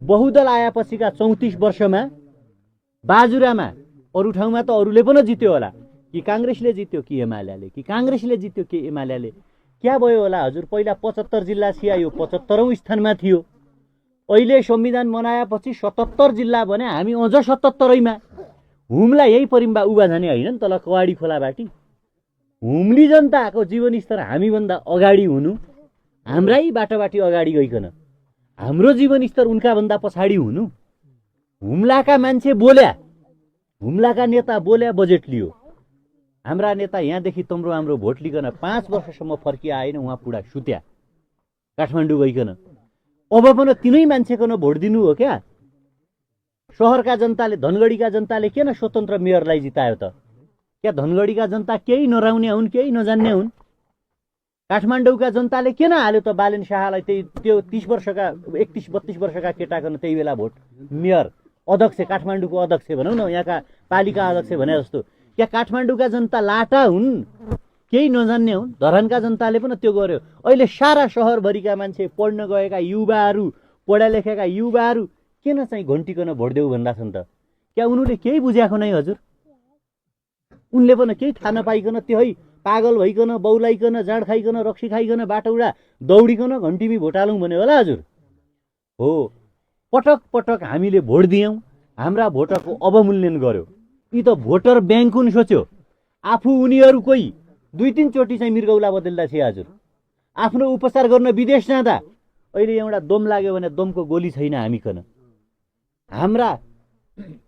बहुदल आएपछिका 34 वर्षमा बाजुरामा अरू ठाउँमा त अरूले पनि जित्यो होला, कि काङ्ग्रेसले जित्यो कि एमाले कि काङ्ग्रेसले जित्यो कि एमाले, क्या भयो होला हजुर? पहिला 75 जिल्ला छिया, यो 75औं स्थानमा थियो। अहिले संविधान बनाएपछि 77 जिल्ला भने हामी अझ 77मा। हुमलाई यही परिम्बा उभा जाने होइन नि तल कवाडी खोलाबाटी। हुम्ली जनताको जीवनस्तर हामीभन्दा अगाडि हुनु, हाम्रै बाटोबाटी अगाडि गइकन हाम्रो जीवनस्तर उनका भन्दा पछाडि हुनु। हुम्लाका मान्छे बोल्या, हुम्लाका नेता बोल्या, बजेट लियो। हाम्रा नेता यहाँदेखि तम्रो हाम्रो भोट लिकन 5 वर्षसम्म फर्किया आएन, उहाँ पुरा सुत्या काठमाडौँ गइकन। अब पनि तिनै मान्छेको न भोट दिनु हो क्या? सहरका जनताले, धनगढीका जनताले किन स्वतन्त्र मेयरलाई जितायो त? क्या धनगढीका जनता केही नराउने हुन्, केही नजान्ने हुन्? काठमाडौँका जनताले किन हाल्यो त बालेन शाहलाई? त्यो 30 वर्षका 31-32 वर्षका केटाको त्यही बेला भोट मेयर, अध्यक्ष, काठमाडौँको अध्यक्ष भनौँ न, यहाँका पालिका अध्यक्ष भने जस्तो। क्या काठमाडौँका जनता लाटा हुन्, केही नजान्ने हुन्? धरानका जनताले पनि त्यो गर्यो। अहिले सारा सहरभरिका मान्छे, पढ्न गएका युवाहरू, पढा लेखेका युवाहरू किन चाहिँ घन्टिकन भोट देऊ भन्दा छन् त? क्या उनीहरूले केही बुझाएको नै हजुर? उनले पनि केही थाहा नपाइकन त्यही पागल भइकन, बौलाइकन, जाँड खाइकन, रक्सी खाइकन, बाटौडा दौडिकन घन्टिमी भोट हालौँ भन्यो होला हजुर? हो, पटक पटक हामीले भोट दियौँ, हाम्रा भोटको अवमूल्यन गर्यो। यी त भोटर ब्याङ्क हुन् सोच्यो। आफू उनीहरू कोही 2-3 चोटि चाहिँ मृगौला बदल्दा थिए हजुर। आफ्नो उपचार गर्न विदेश जाँदा अहिले एउटा दम लाग्यो भने दमको गोली छैन हामीकन। हाम्रा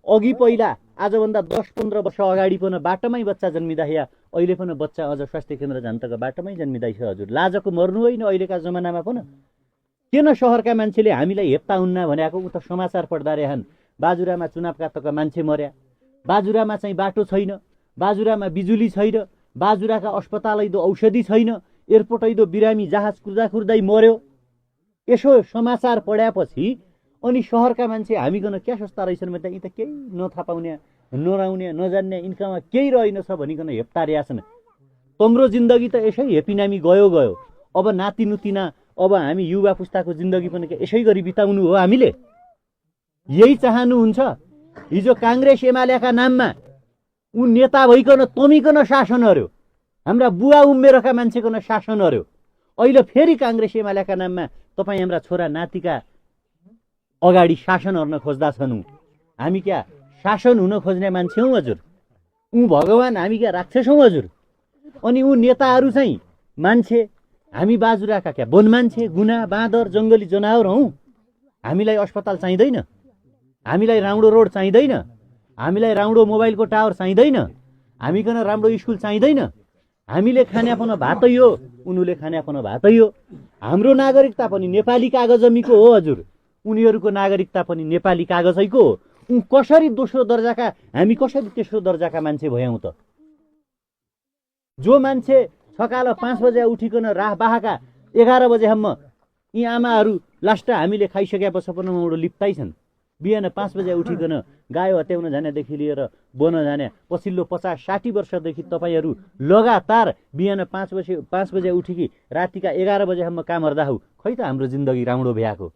अघि पहिला आजभन्दा 10-15 वर्ष अगाडि पनि बाटोमै बच्चा जन्मिँदा, अहिले पनि बच्चा अझ स्वास्थ्य केन्द्र जान्तको बाटोमै जन्मिँदैछ हजुर। लाजको मर्नु होइन अहिलेका जमानामा पनि। किन सहरका मान्छेले हामीलाई हेप्ता हुन्न भनेको? उता समाचार पढ्दा रहेछन्, बाजुरामा चुनावका तक मान्छे मर्या, बाजुरामा चाहिँ बाटो छैन, बाजुरामा बिजुली छैन, बाजुराका अस्पताल ऐदो औषधि छैन, एयरपोर्ट ऐदो बिरामी जहाज कुर्दा कुर्दै मर्यो। यसो समाचार पढ्यापछि अनि सहरका मान्छे हामीकन क्या सस्ता रहेछन् भने यी त केही नथाहा पाउने, नराउने, नजान्ने, इन्कामा केही रहेनछ भनिकन हेप्ता रहेछन्। तम्रो जिन्दगी त यसै हेपिनामी गयो गयो। अब नाति नुतिना, अब हामी युवा पुस्ताको जिन्दगी पनि यसै गरी बिताउनु हो हामीले? यही चाहनुहुन्छ? हिजो काङ्ग्रेस एमालेका नाममा ऊ नेता भइकन तमिकन शासन हर्यो, हाम्रा बुवा उमेरका मान्छेकन शासन हर्यो। अहिले फेरि काङ्ग्रेस एमालेका नाममा तपाईँ हाम्रा छोरा नातिका अगाडि शासन हर्न खोज्दा छन्। हामी क्या शासन हुन खोज्ने मान्छे हौँ हजुर? ऊ भगवान्, हामी क्या राक्षस हौँ हजुर? अनि ऊ नेताहरू चाहिँ मान्छे, हामी बाजुराका क्या वन मान्छे, गुना, बाँदर, जङ्गली जनावर हौँ। हामीलाई अस्पताल चाहिँदैन, हामीलाई राउडो रोड चाहिँदैन, हामीलाई राउडो मोबाइलको टावर चाहिँदैन, हामीकन राम्रो स्कुल चाहिँदैन। हामीले खान्यापन भातै हो, उनीहरूले खान्यापन भातै हो। हाम्रो नागरिकता पनि नेपाली कागजमीको हो हजुर, उनीहरूको नागरिकता पनि नेपाली कागजैको हो। कसरी दोस्रो दर्जाका, हामी कसरी तेस्रो दर्जाका मान्छे भयौँ त? जो मान्छे सकाल 5 बजे उठिकन राह बाहाका 11 बजेसम्म यी आमाहरू लास्ट हामीले खाइसकेपछि पनि उनीहरू लिप्तै छन्। बिहान 5 बजे उठिकन गायो हत्याउन जानेदेखि लिएर बन जाने पछिल्लो 50-60 वर्षदेखि तपाईँहरू लगातार बिहान 5 बजे उठिकी रातिका 11 बजेसम्म काम गर्दा हौ। खै त हाम्रो जिन्दगी राम्रो भ्याएको?